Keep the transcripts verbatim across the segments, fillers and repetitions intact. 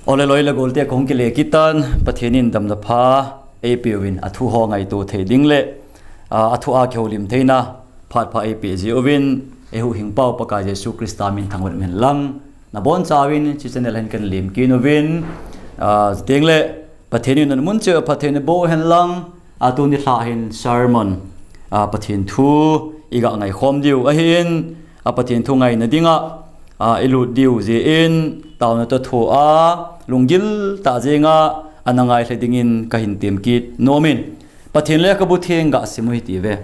Ole loi le golte kong kile kitan, Pathen in damna pha eipeuvin, athu ho ngaito thei ding le, a, athu a kihoulim theina phat pha eipe jiuvin, eihuhhingpau Pakai Jesu Christa min thangvah in lang, nabonchauvin hiche channel hin kahin lim kit uvin, a, teng le Pathen in namun cheh Pathen in boh hen lang, a tuni lha hin sermon, a, Pathen thu iga ngaikhom diu ahin, a Pathen thu ngaina dinga, a, ilut diu jeh in, taona toh thua, lunggil tah jenga, ana ngailha dingin kahin tem kit nomin. Pathen lekhabu theng gasim u hite ve.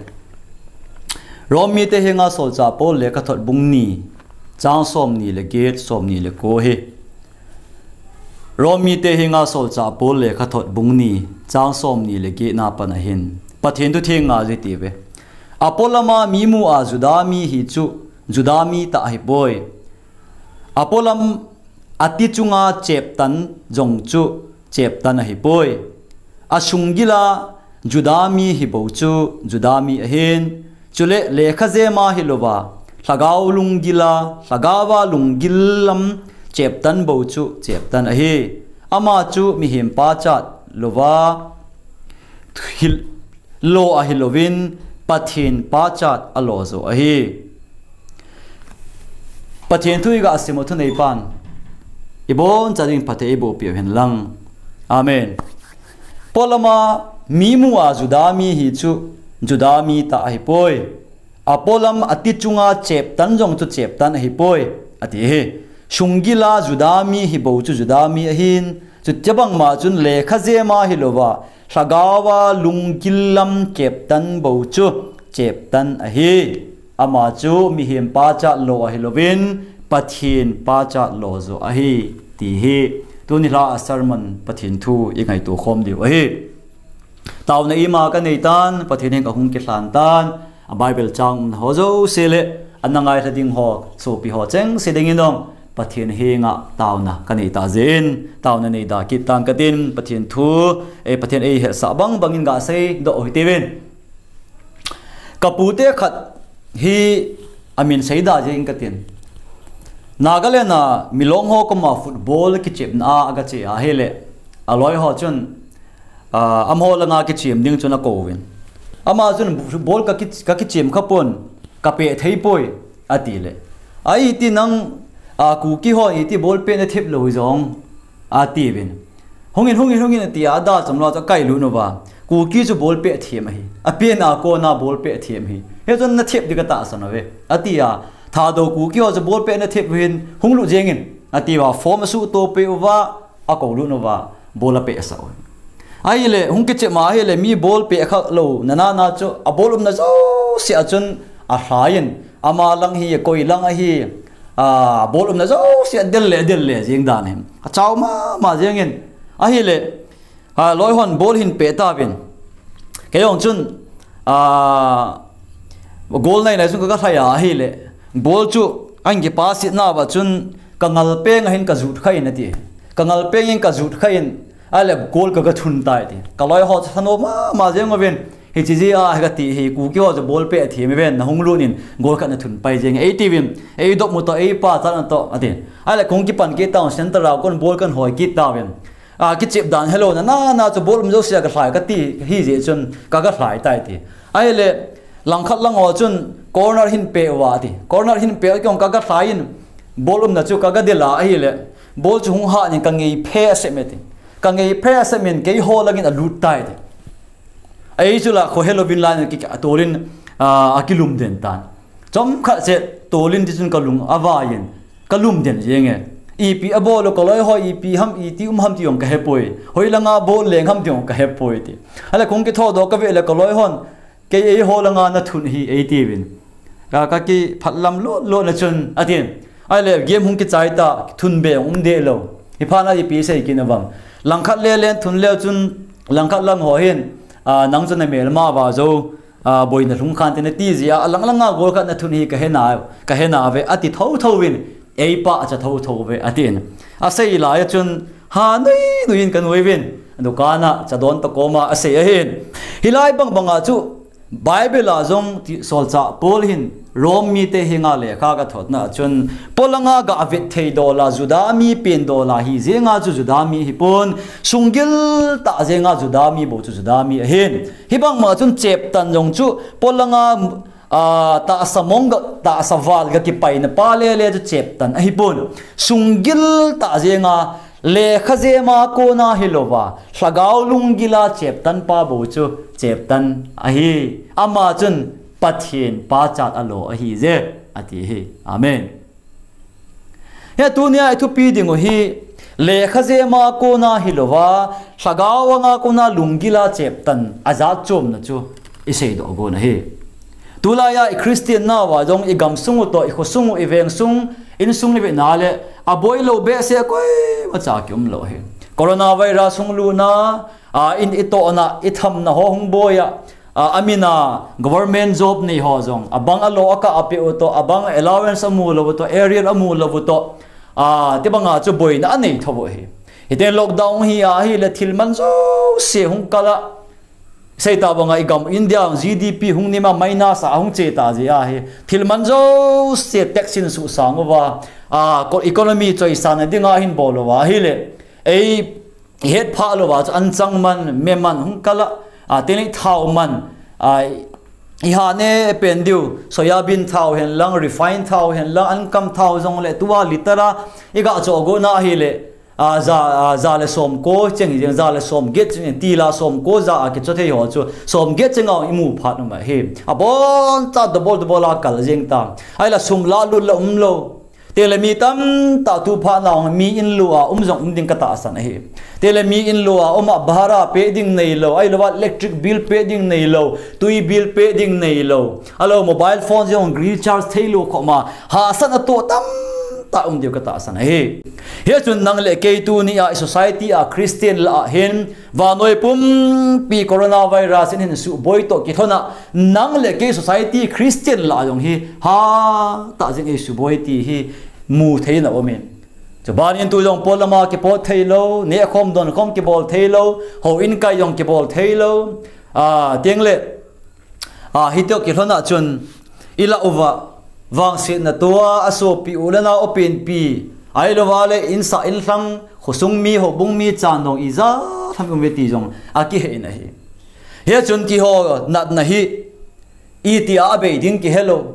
Rom mite henga solchah Paul lekhathot bung ni, chang somni le get, somni le ko hi. Rom mite henga solchah Paul lekhathot bung ni, chang somni le get na pat ahin. Pathen thu theng ngai jing hite ve. Apolam a mi mu a Juda mi hi chu, Juda mi tah ahipoi. Apolam ati chunga cheptan jong chu cheptan ahipoi. Asunggila Juda mi hi bou chu Juda mi ahin. Chule lekha jema hilouva, lhagao lunggila, lhagaova lunggil lam cheptan bou chu cheptan ahi. Ama chu mihem pachat louva, hil-, lo ahilouvin, Pathen pachat alo jo ahi. Pathen thu iga sim u thuneipan, iboncha ding phatthei eiboh peh u hen lang. Amen. Apolam a mi mu a Juda mi hi chu Juda mi tah ahipoi. Apolam ati chunga cheptan jong chu cheptan ahipoi, ati hi. Sunggila Juda mi hi bou chu Juda mi ahin, chuti bangma chun lekha jema hilouva, lhagaova lunggil lam cheptan bou chu cheptan ahi. Ama chu mihem pachat lo ahilouvin, Pathen pachat lo jo ahi, ti hi. Tuni lha a sermon Pathen thu ingaito khom diu ahi. Taona ima kanei tan, Pathen henga kahung kilhan tan, a Bible chang umna ho jouse le, ana ngailha ding ho, sopi ho chengse dingin jong, Pathen henga taona kanei tah jeh in, taona nei da kit tan katin, Pathen thu, e Pathen eihetsah bang bangin gasei doh u hite uvin. Kapute khat hi amin seida jeng katin. Nagaland a Milong ho koma football kichepna a agache ahile, aloi ho chun, a, amaho langa kichem ding chun akouvin. Ama chun ball ka ki-, kakichem khapon, kapeh theipoi, atile. Ahi ti nang, a, Kuki ho iti ball peh nathep lou jong, atiuvin. Hungin, hungin, hungin, atia, ada chom lou chu akailut uva. Kuki chu ball peh them ahi. Apehna kona ball peh them ahi. Hichun nathep ding katahsan uve, atia. Thadou Kuki ho chu ball peh nathep uvin, hunglut jengin, atiuva, form asuhtoh peh uva, akoulut uva, ball apehsah u. Ahile, hung kichep ma ahile, mi ball peh khalou, nana na chu, a ball umna jouse a chun, alhaiyin, ama lang hi, koi lang ahi, a, ball umna jouse a del le, del le, jeng dan hin. Achao mama jengin. Ahile, a, loi hon ball ahin peh tauvin. Kei jong chun, a, goal nai nai chun ka, kalhai a ahile. Ball chu, ahin kipass it nauva chun, kangalpeng ahin kajut khan ati. Kangalpeng in kajut khan, ahile goal ka, kathun tai ati. Kaloi ho chu thanom mama jeng uvin. Hiche jeh a hi kati hi, Kuki ho chu ball peh them uvin, nahung lut in, goal khat nathun pai jeng, eitiuvin, eidop mu toh, eipachat na toh, ati. Ahile kong kipan kit tauvin, centre a kon ball kahin hoi kit tauvin. A, kichep dan helou, nana na chu ball um jouse a kalhai kati, hijeh chun ka, kalhai tai ati. Ahile, langkhat lang ho chun corner ahin peh uva ati. Corner ahin peh u kong ka, kalhaiyin, ball umna chu ka, kadel a ahile. Ball chu hung hat in kangei phe asem e ati. Kangei phe asem in keiho langin alut tai ati. Ahi chu la kho helouvin line a ki, atolin, a, akilum den tan. Chomkhat seh tolin tichun kalung avaiyin, kalum den jenge. Ipi abol u kaloi ho ipi ham iti um ham ti jong kahepoi. Hoilanga bol leng ham ti jong kahepoi ti. Ahile kong kithodoh kave le kaloi hon, kei eiho langa nathun ahi eitiuvin. Ka, kakiphatlam lou, lou na chun, atin. Ahile, game hung kichai ta, thun be um deh lou. Hiphat na ipi sei kit na vang. Langkhat le len thun leu chun, langkhat lang ho hin, a, nang chu namelma va jou, a, boina lhung khan te nati jeh a, alang langa goal khat nathun hi kahe na, kahe nauve, ati thotho uvin, eipachat thotho uve, atin. Asei lai a chun, ha nui nui in kanuiyin, dukan a, cha don pa koma, asei ahin. Hilai bang banga chu, Bible a jong ti solchah Paul hin Rome mite henga lekha gathotna a chun, polanga gavet thei dola Juda mi pen dola hi jenga chu Juda mi hipon, sunggil tah jenga Juda mi bou chu Juda mi ahin. Hibang ma chun cheptan jong chu polanga, a, tahsa mong ga, tahsa val ga kipaina pa lele chu cheptan ahipon. Sunggil tah jenga lekha jema kona hilouva, lhagao lunggila cheptan pa bou chu cheptan ahi. Ama chun Pathen pachat alo ahije, ati hi. Amen. Hia tunia ithupi dingu hi, lekha jema kona hilouva, lhagao anga kona lunggila cheptan ajat chomna chu iseidoh gon ahi. Tulaiya i Christian nauva jong i gamsung u toh, i khosung u, i vengsung, insung i vena le, aboilou behseh koimacha kiumlou ahi. Coronavirus hung luna, a, in i tohna, i thamna ho hung boiya, a, amina government job nei ho jong, abang alo akah apeh u toh, abang allowance amu lou u toh, arrear amu lou u toh, a, tibanga chu boina anei thou u ahi. Hiten lockdown hi ahile thil man jouse hung kala, seita banga i gam India G D P hung nima minus a hung cheta jeh ahi. Thil man jouse tax in susang uva, a, economy choisang na dinga hin bol uva ahile, ei hetphah louva chu anchang man, me man hung kala, a, teni thao man, a, i ha ne pen diu, soya bean thao hen lang, refine thao hen lang, ankam thao jongle tua litre a i gachoh gona ahile, a, ja, a, ja le somko cheng jeng, ja le somget cheng, tila somko ja a kichoh thei ho chu somget chenga i mu phat um ahi. Aboncha double double a kal jeng ta. Ahila sum lalut la umlou. Tele mi tamtah tu phat nau mi inlou a um jong um ding katahsan ahi. Tele mi inlou a um a bhara pe ding neilou, ahilouva electric bill pe ding neilou, tui bill pe ding neilou. Ahilou mobile phone jong recharge theilou khoma hahsatna toh tamtah um diu katahsan ahi. Hichun nang le kei tunia i society a Christian lah a hin vannoi pumpi coronavirus in hin suboi toh kilhona nang le kei society Christian lah a jong hi hatah jeng ei suboi ti hi mu theina umin. Chubanin tu jong pol lama kipot theilou, nehkhom donkhom kibol theilou, houin kai jong kibol theilou. A, tengle, a, hitoh kilhona chun ilah uva, vangsetna tua, asopi u le nao apenpi, ahilouva le insah inlhang, khosung mi, houbung mi chan dong ijat ham um ve ti jong akihe in ahi. Hichun keiho natna hi itia abei ding kihelou.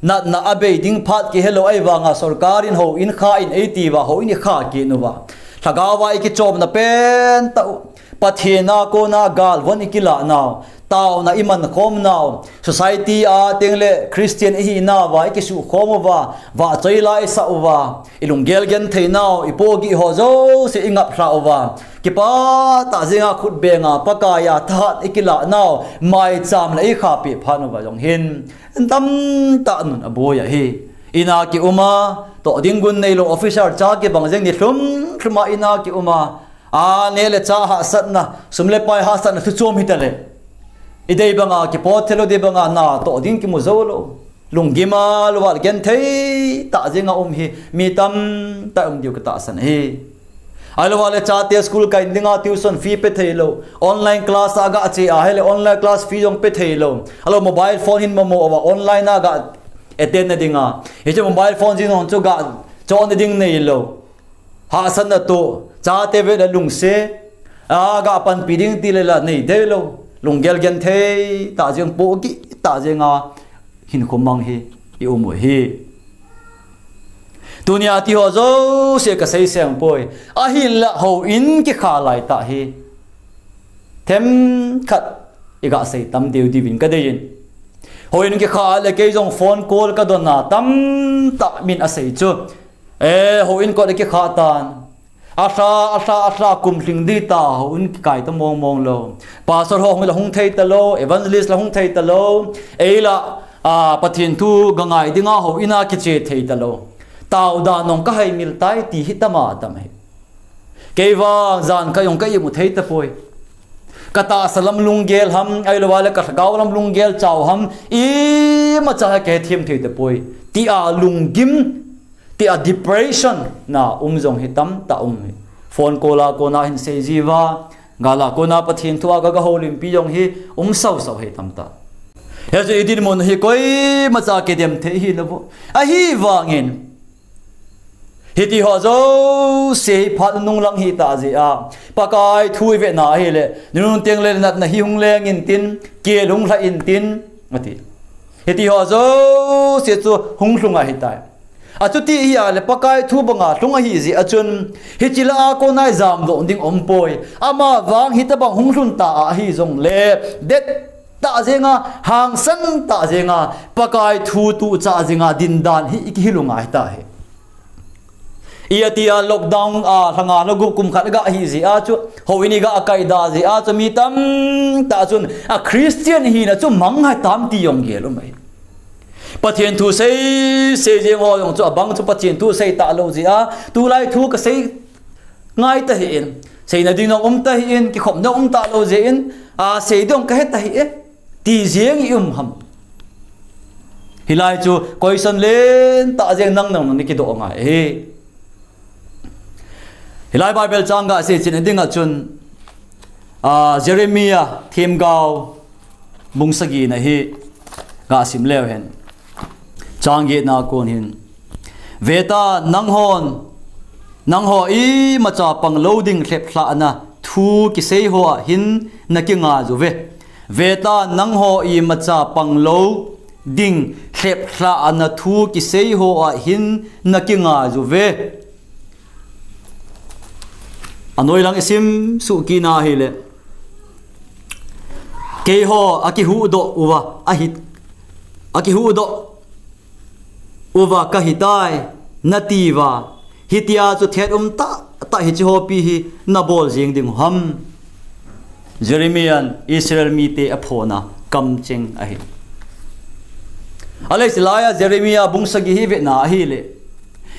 Natna abei ding phat kihelou ahivanga sorkar in houin kha in eitiuva, houin ikha kit uva, lhagaova ikichomna pentah u, Pathen a kona galvon ikilah nau, taona imankhom nau, society a tengle Christian ihinauva ikisuhkhom uva, vahchoi la isah uva, ilunggel genthei nau, ipohgih ho jouse ingaplhah uva, kipah tah jenga khutbenga Pakai a thahat ikilah nau, maicham la ikhapeh phat uva jong hin tamtah nun aboi ahi. Ina kiuma, toh ding gun neilou, officer cha kibang jeng ni lhum lhuma ina kiuma, a, neh le chah hahsatna, sum le pai hahsatna thuchom hitale, idei banga kipot theilou, dei banga natoh ding kimu joulou, lunggima louva genthei tah jenga um hi mi tamtah um diu katahsan ahi. Ahilouva le chate school kai dinga tuition fee pe theilou, online class a gache ahile online class fee jong pe theilou, ahilou mobile phone hin mamo uva online a ga attend na dinga, hiche mobile phone jin hon chu gachohna ding neilou, hahsatna toh, chate vele lungset a gapanpi ding tile la nei theilou, lunggel genthei tah jeng, pohgih tah jenga hinkho mang hi ium u hi. Tunia tiho jouse kasei seng poi. Ahinla houin kikha laitah hi themkhat igasei tam deu diuvin kadeiyin. Houin kikha le kei jong phone call kadonna tamtah min asei chu, e, houin kot akikha tan, alha, alha, alha, kum lhing ding ta, houin kikai ta mong mong lou. Pastor ho hung la hung thei talou, evangelist la hung thei talou, eila, a, Pathen thu gangai dinga houin a kiche thei talou. Taodan nong kahaimil tai ti hi tama tam ahi. Keivang jan kajong ka imu thei tapoi. Katahsa lam lunggel ham, ahilouva le kalhagao lam lunggel chau ham, imacha hi kahethem thei tapoi, tia lunggim, tia depression na um jong hi tamtah um hi. Phone call a kona hin seijiuva, gal a kona Pathen thu a ga, gahoulimpi jong hi um sausau hi tamtah. Hichu i dinmun hi koimacha kidem thei hi navu. Ahivangin, hiti ho jouse hi phat nung lang hita jeh a, Pakai thu i vena ahile, nunung tengle natna hi hung leng intin, kel hung lha intin, ati. Hiti ho jouse chu hung lhung ahitai. Achuti hi ahile Pakai thu banga lhung ahi jeh a chun, hiche lah a kona i jamdoh ding umpoi. Ama vang hitobang hung lhun ta ahi jongle, det tah jenga, hangsan tah jenga, Pakai thu tuchah jenga dindan hi i kihil u ngai tahi. I ati a lockdown a lhanga lha gup kum khat ga hi jeh a chu, houin i ga kaida jeh a chu mi tamtah chun a Christian hina chu mangthah tam ti jong gel um ahi. Pathen thu sei, sei jeng ho jong chu abang chu Pathen thu sei talou jeh a, tulai thu kasei ngai tahih in, seina ding jong um tahih in, kikhopna um talou jeh in, a sei ding kahe tahih e, ti jeng i um ham. Hilai chu question lentah jeng nang nang nang i kidoh ngai ahi. Hilai Bible chang ga sei chin ding a chun, a, Jeremiah themgao bung sagi na hi ga sim leu hen. Chang getna kon hin. Vetan nanghon, nangho imacha panglou ding lheplhahna thu kisei ho a hin na kingai uve. Vetan nangho imacha panglou ding lheplhahna thu kisei ho a hin na kingai uve. Anoi lang i sim suh kit na hile. Keiho akihuhdoh uva, ahi, akihuhdoh uva kahitai, nati uva. Hitia chu thet um tahtah hiche hopi hi nabol jeng ding u ham. Jeremiah in Israel mite aphona kamcheng ahi. Ahile hilai a Jeremiah bung sagi hi vena ahile,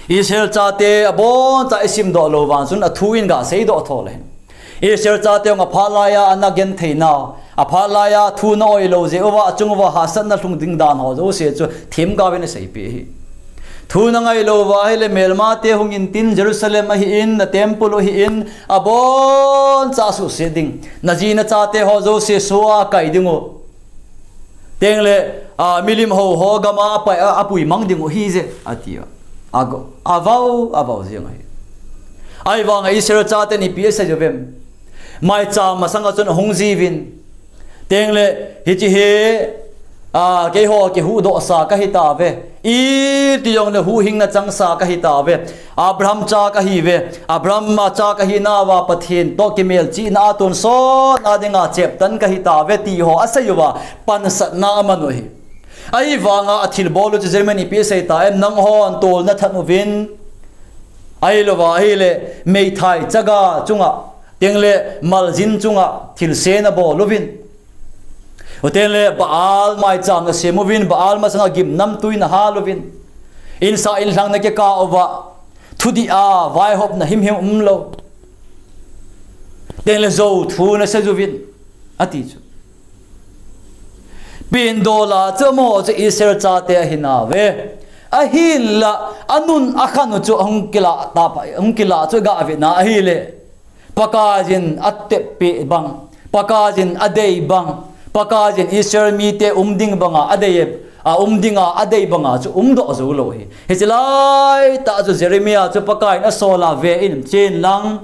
Israel chate abonchan i simdoh lou vang chun athu in ga seidoh tho le. Israel chate jong aphat laiya ana genthei nau, aphat laiya thu na oi lou jeh uva, achung uva hahsatna lhung ding dan ho jouse chu themgao in aseipeh ahi. Thu na ngai lou uva ahile melmate hung intin, Jerusalem ahin, na temple u ahin, abonchan suhset ding. Na ji na chate ho jouse soh a kai ding u. Tengle, a, milim ho ho gam a apai, a, apui mang ding u ahije, ati a. Ago, avau, avau jeng ahi. Ahivanga Israel chaten ipi asei uvem. Maicham masanga chun ahung jiuvin. Tengle, hiche hi, a, keiho kihuhdoh sa kahi tauve. Iti jongle huhhingna chang sa kahi tauve. Abraham cha kahiuve. Abraham a cha kahi nauva Pathen toh kimelchihna a tonsot na dinga cheptan kahi tauve ti ho asei uva pansatna aman u ahi. Ahivanga athilbol u chu Jeremiah in ipi asei ta em, nanghon tolna that uvin. Ahilouva ahile meithai chaga chunga, tengle maljin chunga thilse nabol uvin. Tengle Baal maicham nasem uvin, Baal masanga gimnamtui nahal uvin. Insah inlhang nakikah uva, thudih a vaihopna himhim umlou. Tengle jou thu nasei uvin, ati chu. Pindol a chu amaho chu Israel chate ahi nauve. Ahinla, anun akhan u chu ahung kilah tapa, ahung kilah chu gah vena ahile. Pakaiyin atep peh bang, Pakaiyin adei bang, Pakaiyin Israel mite um ding banga adei, a um dinga adei banga chu umdoh jou lou ahi. Hiche laitah chu Jeremiah chu Pakaiyin asol a ve in chen lang.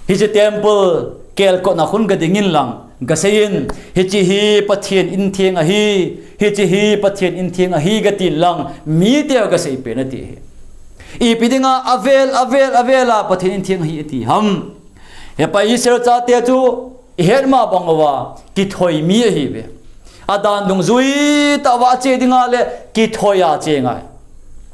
Hiche temple kelkotna khun gading in lang, gasei in, hiche hi Pathen intheng ahi, hiche hi Pathen intheng ahi gati in lang, mite ho gasei pen ati ahi. Ipi dinga avel, avel, avel a Pathen intheng ahi ati ham. Hepa Israel chate chu ihet ma bang uva kithoi mi ahiuve. Adan dungjui tah uva ache dinga le kithoi a che ngai.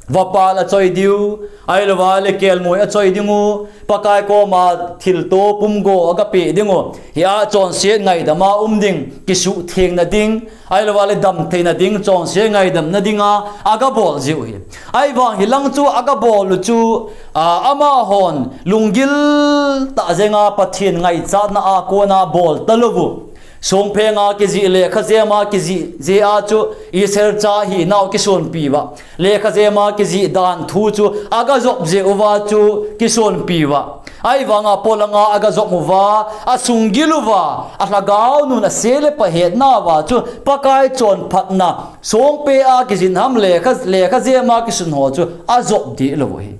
Vapal achoi diu, ahilouva le kelngoi achoi dingu, Pakai koma thilto pumgo agapeh dingu. Hia chonset ngaidam a um ding, kisuhthengna ding, ahilouva le damtheina ding, chonset ngaidamna dinga agabol jiu ahi. Ahivang hilang chu agabol u chu, a, amahon lunggil tah jenga Pathen ngaichatna a kona bol talou u. Songphenga kijih, lekha jema kijih jeh a chu Israel cha hinau kisonpi uva. Lekha jema kijih dan thu chu aga jop jeh uva chu kisonpi uva. Ahivanga polanga aga jop uva, asunggil uva, alhagao nun ase le pha hetna uva chu Pakai chonphatna, songphe a kijin ham lekha, lekha jema kisun ho chu ajop deh lou u ahi.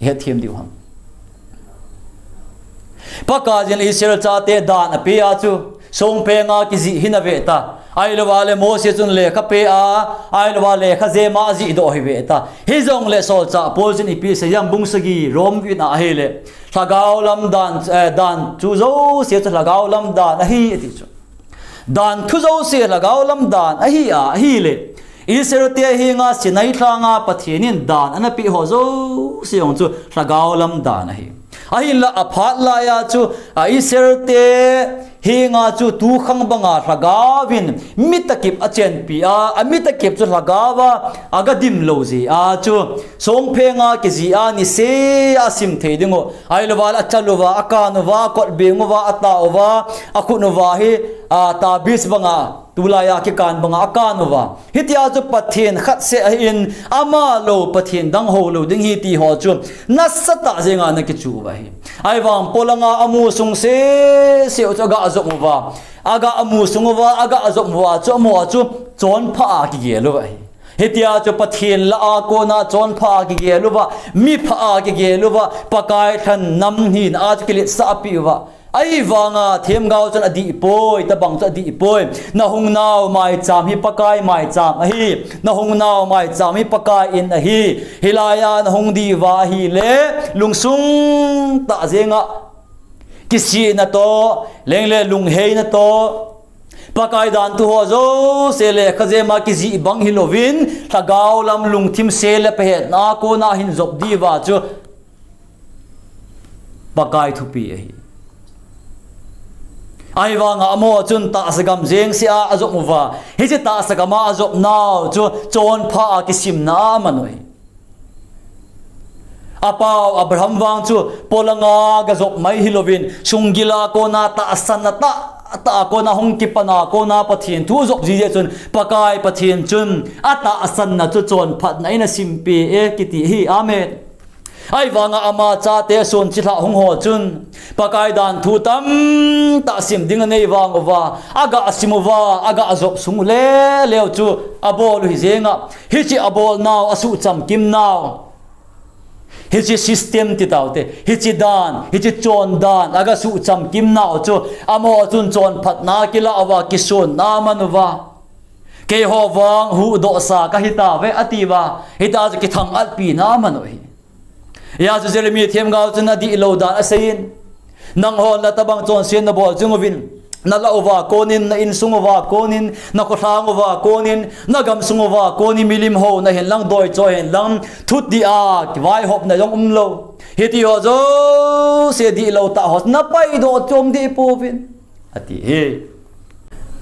Hetthem diu ham. Pakaiyin Israel chate dan ape a chu, songphenga kijih hi nave ta. Ahilouva le Mose chun lekha pe a, ahilouva lekha jema ajih doh hi ve ta. Hijongle solchah Paul chun ipi asei ham, bung sagi Rom vin a ahile, lhagao lam dan, eh, dan chu jouse chu lhagao lam dan ahi ati chu. Dan thu jouse lhagao lam dan ahi a, ahile Israel te henga Sinai lhanga Pathen in dan ana pe ho jouse jong chu lhagao lam dan ahi. Ahinla aphat laiya chu, a, Israel te henga chu tukhang banga lhagao vin mi takip achenpi a, a mi takip chu lhagao va aga dim lou jeh a chu, songphenga kijih a nisea sim thei ding u. Ahilouva le achal uva, akan uva, akot beng uva, atah uva, akhut uva hi, a, tabis banga, tulaiya kikan banga akan uva. Hitia chu Pathen khat seh ahin, ama lou Pathen dang hou lou ding ahi ti ho chu nasatah jenga ana kichu uva ahi. Ahivang polanga amu sung sese u chu aga jop uva. Aga amu sung uva, aga jop uva chu, amu a chu chonpha a kigel uva ahi. Hitia chu Pathen lah a kona chonpha a kigel uva, mipha a kigel uva, Pakai lhan nam hina a chu kiletsah pi uva. Ahivanga themgao chun adih poi, tabang chu adih poi. Nahung nau maicham hi Pakai maicham ahi. Nahung nau maicham hi Pakai in ahi. Hilaiya nahung diu va ahile, lungsung tah jenga kisihna toh, lengle lungheina toh, Pakai dan thu ho jouse lekha jema kijih bang hilouvin, lhagao lam lungthim se le pha hetna kona hin jop diu va chu Pakai thupi ahi. Ahivanga amaho chun tahsa gam jeng sea ajop uva. Hiche tahsa gama ajop nau chu chonpha a kisimna a aman u ahi. Apau Abraham vang chu polanga gajop mai hilouvin, sunggila kona tahsanna tah, tah a kona hung kipana kona Pathen thu jop jiji chun, Pakai Pathen chun atahsanna chu chonphatna in asimpi e kiti ahi. Amen. Ahivanga ama chate sonchilhah hung ho chun, Pakai dan thu tamtah sim ding anei vang uva, aga sim uva, aga jop sung u leleu chu abol u hi jenga, hiche abol nau, asuhcham kim nau, hiche system ti taute, hiche dan, hiche chondan, aga suhcham kim nau chu, amaho chun chonphatna kila uva, kisonna aman uva. Keiho vang huhdohsa kahi tauve ati uva, hitia chu kithang-at pina aman u ahi. Hijeh chun Jeremiah themgao chun adih lou dan aseiyin. Nanghon la tabang chonset nabol jing uvin, nalah uva konin, na insung uva konin, nakhosung uva konin, nagamsung uva konin, milim ho nahin lang, doicho hin lang, thudih a kivaihopna jong umlou. Hiti ho jouse dihlou tah ho napaidoh chom deh pouvin, ati hi.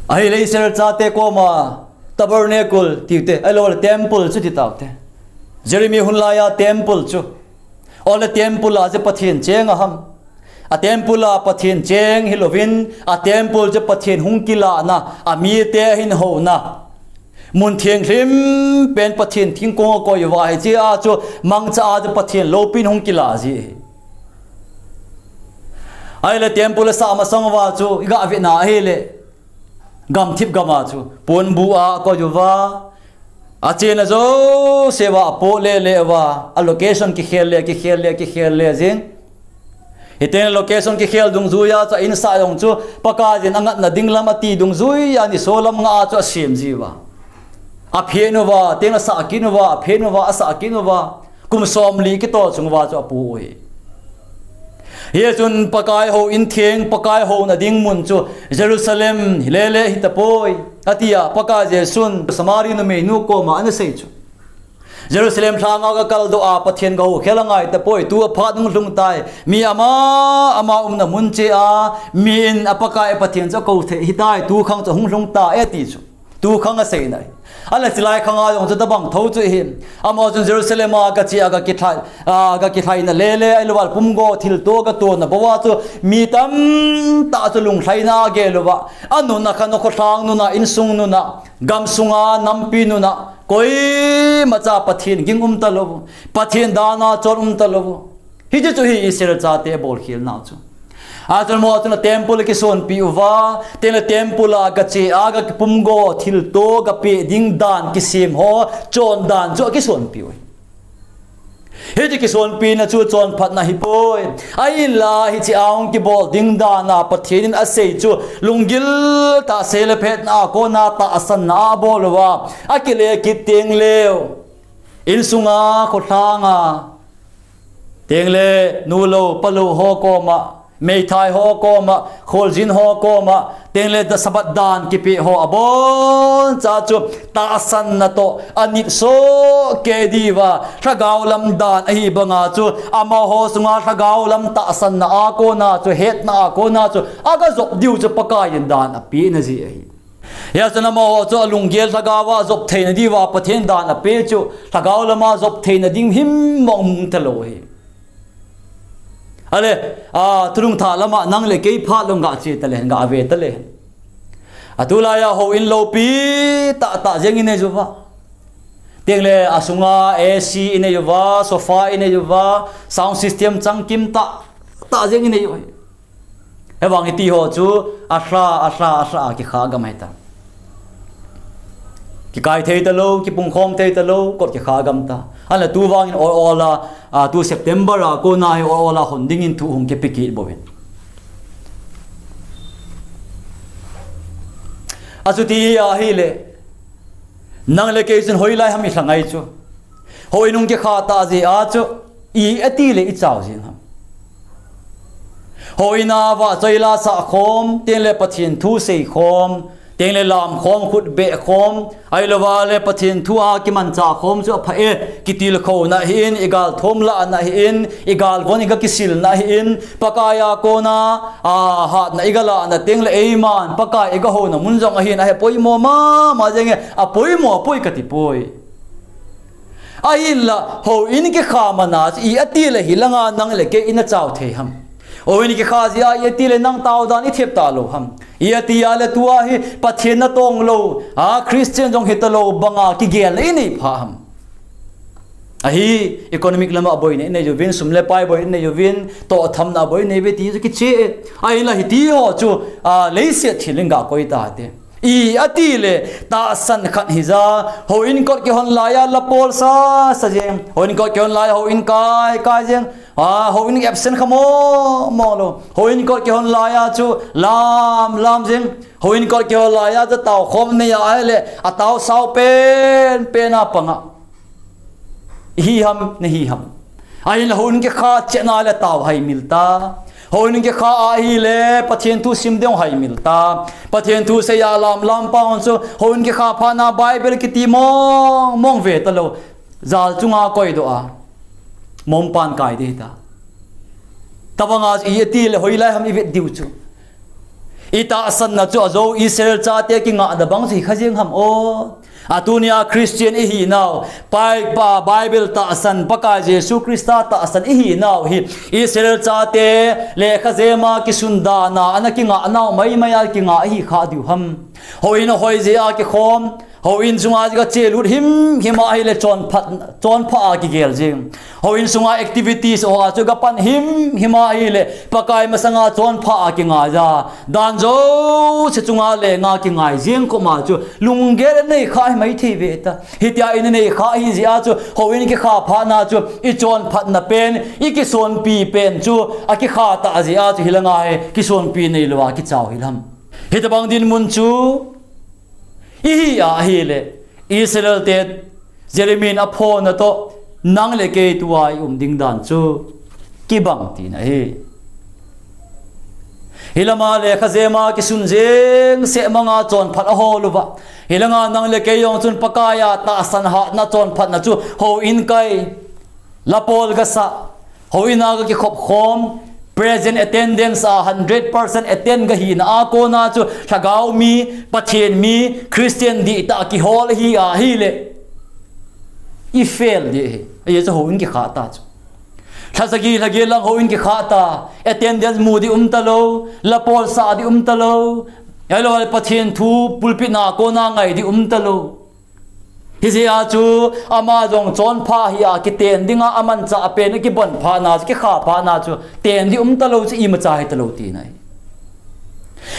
Ahile Israel chate koma tabernacle tiute, ahilouleh temple chu ti taute. Jeremiah hun laiya temple chu. Ole temple a chu Pathen cheng aham. A temple a Pathen cheng hilouvin, a temple chu Pathen hung kilahna, amite ahin houna, mun thianghlim pen Pathen thingkong akoi uva, hiche a chu mangcha a chu Pathen loupina hung kilah ji ahi. Ahile temple asah masang uva chu iga vetna ahile, gamthip gam a chu ponbu a akoi uva, achena jouse uva apoh lele uva, a location kikhel le, kikhel le, kikhel le jing. Hiteng location kikhel dungjuiya chu a insah jong chu Pakaiyin angatna ding lam ati dungjuiya nisolam nga a chu asem ji uva. Aphen uva, teng asah kit uva, aphen uva, asah kit uva. Kum somli kitol chung uva chu apoh u ahi. Hichun Pakai houin theng, Pakai houna ding mun chu Jerusalem hilele hitapoi, atia Pakai Jesun Samari numeinu koma anasei chu. Jerusalem lhanga gakaldoh a Pathen gahoukhel angai tapoi, tua phat hung lhung tai. Mi ama ama umna mun cheh a, mi in a Pakai a Pathen chu akou thei hitai, tukhang chu hung lhung tai ati chu. Tu khang asei nai. Ahile chilai khang a jong chu tabang tho chu hi. Amaho chun Jerusalem a kache a kakithai, a, kakithaina lele, ahilouleh pumgo thilto katohna bou a chu mi tamtah chu lunglhaina agel uva. Anuna khan, akhosung nuna, insung nuna, gamsunga nampi nuna, koimacha Pathen ging umtalou, Pathen dan a chon umtalou. Hiche chu hi Israel chate abolkhel nau chu. Achun amaho chun temple akisonpi uva, tengle temple a kache a kapumgo thilto kapeh ding dan kisem ho, chon dan chu akisonpi u. Hiche kisonpina chu chonphatna ahipoi. Ahinla hiche a hung kibol ding dan a Pathen in asei chu lunggil tah sehle phetna a kona tahsanna a abol uva. Akile kit tengleu, insunga, khosung a, tengle nu lou, pa lou ho koma, meithai ho koma, kholjin ho koma, tengle Sabbath dan kipeh ho aboncha chu tahsanna toh anit soh kei diuva, lhagao lam dan ahi banga chu amaho sunga lhagao lam tahsanna a kona chu, hetna a kona chu aga jop diu chu Pakai in dan apeh na jeh ahi. Hijeh chun amaho chu alunggel lhagao a jop theina diuva Pathen dan apeh chu, lhagao lama jop theina ding himong mong talou ahi. Ahile, a, thulhung thah lama nang le kei phat lou ga che tale, ga ve tale. Atulai a houin loupi tahtah jeng inei uva. Tengle asunga A C inei uva, sofa inei uva, sound system changkim tahtah jeng inei uva. Ahivang hiti ho chu alha, alha, alha a kikha gam ahitai. Kikai thei talou, kipungkhom thei talou, kot kikha gam tai. Ahinla tu vangin ol ol a, a, tu September a kona hi ol ol a hon dingin thu hung kipe kit bouvin. Achuti ahile, nang le kei chun hoilai ham ilha ngai chu. Houin hung kikha tah jeh a chu, i ati le i chao jeng ham. Houin a vahchoi la sah khom, tengle Pathen thu sei khom, tengle lam khom, khut beh khom, ahilouva le Pathen thu a kimanchah khom chu apha e, kitilkhouna ahin, i gal thom lahna ahin, i gal von i ga kisilna ahin, Pakai a kona, a, hatna i ga lahna tengle eiman, Pakai i ga houna mun jong ahin, ahe poimo mama jeng e, apoimo apoi kati poi. Ahinla, houin kikha mana chu i ati le hilanga nang le kei ina chao thei ham. Houin kikha jeh a i ati le nang tao dan i thep talou ham. I ati a le tua hi Pathen natong lou, a, Christian jong hitalou banga kigelna inei pha ham. Ahi, economic lama boina inei uvin, sum le pai boina inei uvin, toh thamna boina inei uve ti chu kiche e. Ahinla hiti ho chu, a, leiset thil in ga koi tate. I ati le tahsan khat hija, houin kot kihon laiya la pol sa sa jeng. Houin kot kihon laiya houin kai kai jeng. A, houin absent kha mo mo lou. Houin kot kihon laiya chu lam lam jeng. Houin kot kihon laiya chu tao khom neiya ahile, atao sao pen pen a panga. Ihi ham, nahi ham. Ahinla houin kikha chetna le tao haimil ta. Houin kikha ahile Pathen thu sim ding haimil ta. Pathen thu seiya lam lam pa hon chu houin kikha phat na Bible kiti mong mong ve talou. Jal chunga koidoh a, mom pan kai ding ta. Tabanga i ati le hoilai ham i vet diu chu. I tahsanna chu ajo Israel chate kingahna bang chu hi kha jeng ham o. A tunia Christian i hinau, Pai pa Bible tahsan, Pakai Jesu Christa tahsan i hinau hi Israel chate lekha jema kisun dana ana kingahnau maimai a kinga ahi kha diu ham. Houin ahoi jeh a kikhom, houin sunga kache lut him him ahile chonphat, chonpha a kigel jeng. Houin sunga activities ho a chu kapan him him ahile Pakai masanga chonpha a kingai ja. Dan jouse chunga lenga kingai jeng koma chu lunggel nei kha hi maithei ve ta. Hitia i nei kha hi jeh a chu houin kikha phat na chu i chonphatna pen, i kisonpi pen chu akikha tah jeh a chu hilanga hi kisonpi neilou a kichao hilam. Hitabang dinmun chu ihi ahile, Israel te Jeremiah in aphonna toh, nang le kei tua i um ding dan chu kibang tina ahi. Hilama lekha jema kisun jeng seh manga chonphat ahol uva. Hilanga nang le kei jong chun Pakai a tahsan hatna chonphatna chu houin kai, la pol kasa, houin a kakikhop khom, present attendance a hundred percent attend kahina a kona chu lhagao mi, Pathen mi, Christian dihtah kihol hi ahile, i fail ding ahi. Ajeh chu houin kikhah ta chu. Lha sagi, lha get lang houin kikhah ta. Attendance mu ding um talou, la pol sah ding um talou. Ahilou le Pathen thu pulpit na kona ngai ding um talou. Hijeh a chu ama jong chonpha hi a kiten dinga amanchah pen a kibon phatna chu, kikha phatna chu, ten ding um talou chu imacha hi talou tina ahi.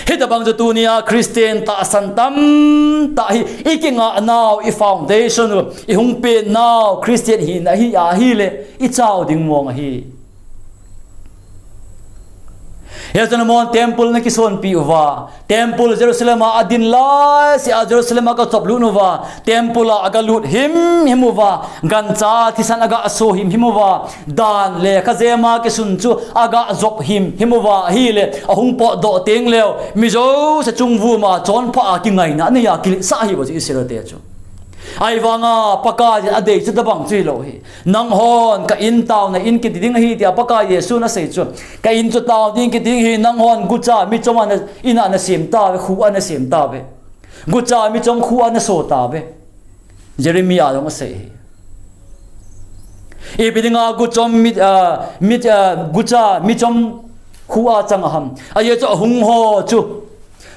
Hitabang chu tunia Christian tahsan tamtah hi i kingahnau, i foundation u, i hung pennau Christian hina hi ahile i chau ding mong ahi. Hijeh chun amahon temple ana kisonpi uva, temple Jerusalem a adin laisea Jerusalem a aga chop lut uva, temple a aga lut himhim uva, gancha thisan aga so himhim uva, dan le khajem a kisun chu aga jop himhim uva ahile, ahung potdoh teng leu mi jouse chungvum a chonpha a kingaina anei a kiletsah ahi bou chu Israel te chu. Ahivanga Pakaiyin adei chu tabang chu hilou ahi. Nanghon ka in taona in kiti ding ahi tia Pakai Jesun asei chu. Ka in chu taona in kiti ding ahi, nanghon gucha michom a na, in a nasem tauve, khu a nasem tauve. Gucha michom khu a naso tauve. Jeremiah jong asei ahi. Ipi dinga guchom mi, ah, mi, ah, gucha michom khu a chang aham? Ajeh chu ahung ho chu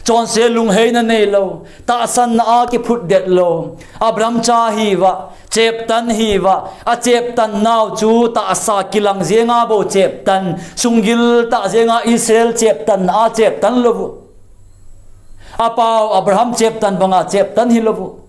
chonset lungheina neilou, tahsanna a kiphutdet lou, Abraham cha hiuva, cheptan hiuva, acheptan nau chu tahsa kilang jenga bou cheptan, sunggil tah jenga Israel cheptanna a cheptan lou u. Apau Abraham cheptan banga cheptan hilou u.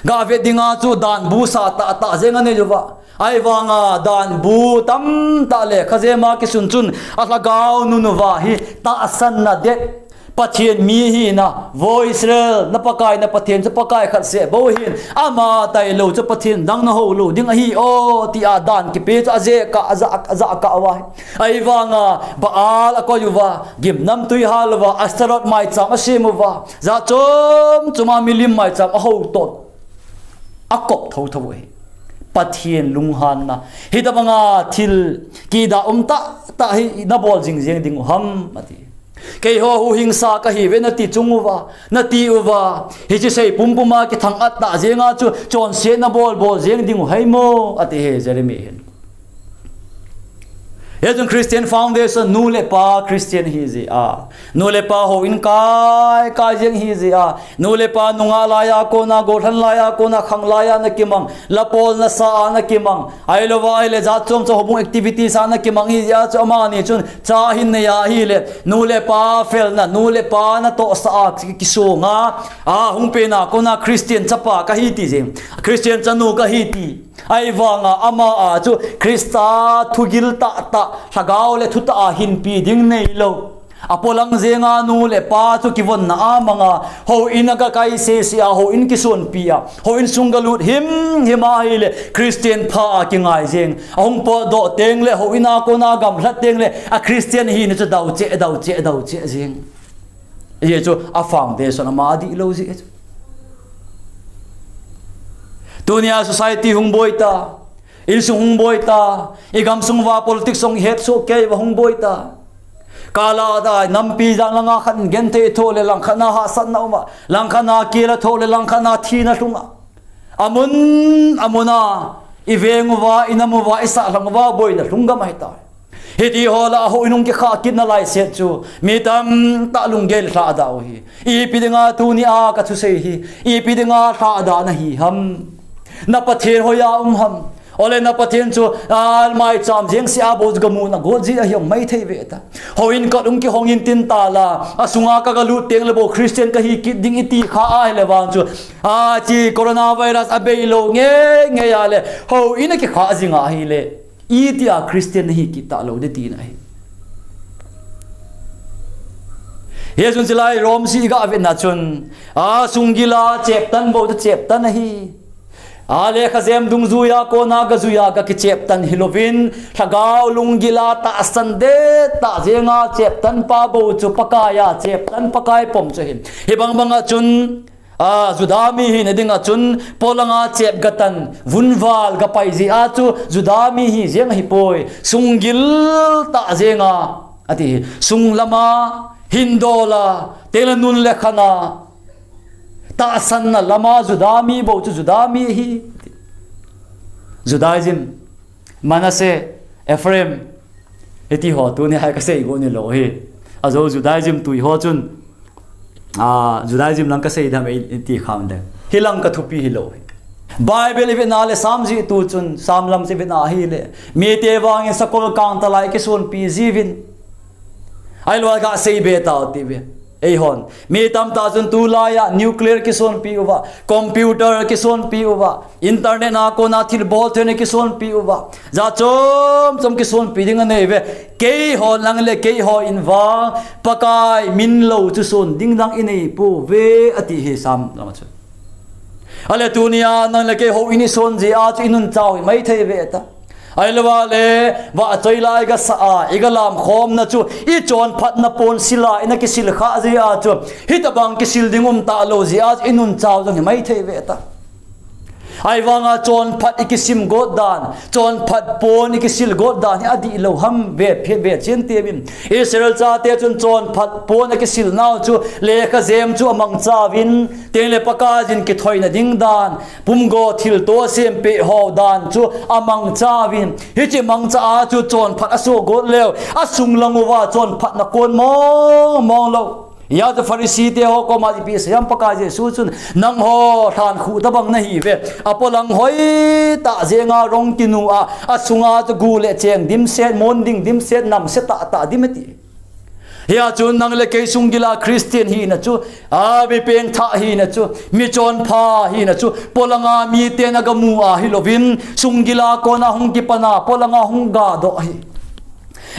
Gavet dinga chu danbu sah tahtah jeng anei uva. Ahivanga danbu tamtah le khajem a kisun chun alhagao nunguva hi tahsanna det. Pathen mi hina, vo Israel, na Pakai, na Pathen chu Pakai khat seh bou ahin, ama tailou chu Pathen dang nahou lou ding ahi o, tia dan kipe chu ajeh kah, ajah, ajah kah uva ahi. Ahivanga Baal akoi uva, gimnamtui hal uva, Ashtaroth maicham asem uva, jat chom choma milim maicham ahou tot. Akop thotho u ahi. Pathen lunghanna. Hitabanga thil kidah um tahtah hi nabol jingjeng ding u ham ati. Keiho huhhingsa kahiuve nati chung uva, nati uva. Hiche sei pumpum a kithang-at tah jenga chu chonset nabol bol jeng ding u ham ati hi Jeremiah hin. Hijeh chun Christian foundation, nu le pa Christian ahi jeh a, nu le pa houin kai kai jeng ahi jeh a, nu le pa nungah laiya kona, gollhang laiya kona, khang laiya ana kimang, lapol nasa a ana kimang, ahilouva ahile jat chom chom houbung activities a ana kimang ahi jeh a chu amani chun cha ahin nei ahile, nu le pa felna, nu le pa natohsah a kisonga, a hung penna kona Christian chapa kahi ti jeng, Christian chanu kahi ti. Ahivanga ama a chu Christa thugil tahtah, lhagao le thutah a hinpi ding neilou. Apolang jenga nu le pa chu kivonna a manga, houin a kakai sese a, houin kisonpi a, houin sung galut himhim ahile, Christian pha a kingai jeng. Ahung potdoh teng le, houin a kona gamlhat teng le, a Christian hina chu daucheh, daucheh, daucheh jeng. Ajeh chu a foundation ama adihlou jeh chu. Tunia society hung boi ta, insung hung boi ta, i gamsung uva politics jong ihet soh kei uva hung boi ta. Kala da nampi jang langa khat in genthei thoh le langkhat na hahsatna uma, langkhat na kila thoh le langkhat na thina lhunga. Amun, amuna, i veng uva, i nam uva, i sahlang uva, boina lhung gam ahitai. Hiti ho lah a houin hung kikhah kit nalai set chu, mi tamtah lunggel lhahda u ahi. Ipi dinga tunia kathusei hi, ipi dinga lhahda nahi ham? Na Pathen hoiya um ham? Ole na Pathen chu, a, maicham jeng seh a bou chu gamu nagot jeh ahi jong maithei ve ta. Houin kot hung kihong in tin tala, asunga ka galut teng le bou Christian kahi kit ding iti kha ahile vang chu, a, hiche coronavirus abeilou ngeingei a le, houin a kikhah jing ahile, itia Christian nahi kit talou ding tina ahi. Hijeh chun chulai Rome sih iga vetna chun, a, sunggil a cheptan bou chu cheptan ahi. A, lekhajem dungjuia kona gajuia gakicheptan hilouvin, lhagao lunggil a tahsan dettah jenga cheptan pa bou chu Pakaiya cheptan Pakai pom chu ahin. Hibang banga chun, A, Juda mi hina dinga chun polanga chep gatan vunval gapai jeh a chu Juda mi hi jeng ahipoi, sunggil tah jenga ati hi. Sunglama, hindola, tela nun le khana, tahsanna lama Juda mi bou chu Juda mi hi. Judaism, Manasseh, Ephraim, hiti ho tuni hai kasei go ni lou hi. Ajo Judaism tui ho chun, a, Judaism lang kasei dam e ti kham de. Hilang kathupi hilou hi. Bible i vena le Sam jihtu chun, Sam lam i vena hile, mite vangin sakol kangtalai kisonpi jiuvin. Ahilouleh gasei be tao ti ve. Eihon. Mi tamtah chun tulaiya nuclear kisonpi uva, computer kisonpi uva, internet a kona thilbol theina kisonpi uva. Jat chom chom kisonpi ding anei ve. Keihon lang le keihon vang, Pakai min lou chu son ding dang inei pouve, ati hi Sam lama chun. Ahile tunia nang le kei houin i son jeh a chu i nunchau hi maithei ve ta. Ahilouleh, vahchoi la i gasa a, i galam khomna chu, i chonphatna pon sila, i na kisil kha jeh a chu, hitabang kisil ding um talou jeh a chu, i nunchau jong hi maithei ve ta. Ahivanga chonphat i kisim got dan, chonphat pon i kisil got dan hi adihlou ham ve, phe ve chen te min. Israel chate chun chonphat pon a kisil nau chu, lekha jem chu amangchauvin, tengle Pakaiyin kithoina ding dan, pumgo thilto asempeh ho dan chu amangchauvin. Hiche mangcha a chu chonphat aso got leu, asunglang uva chonphatna kon mong mong lou. Hia chu Pharisee te ho koma ipi asei ham Pakai Jesu chun, nangho lhankhuh tabang nahi ve. Apolang hoitah jenga rong kinu a, asunga chu gu le cheng dimset, mon ding dimset, namse tah tah dim ati. Hia chun nang le kei sunggila Christian hina chu, a, mi pengthah hina chu, mi chonpha hina chu, polanga miten agamu a hilouvin, sunggila kona hung kipana, polanga hung gadoh ahi.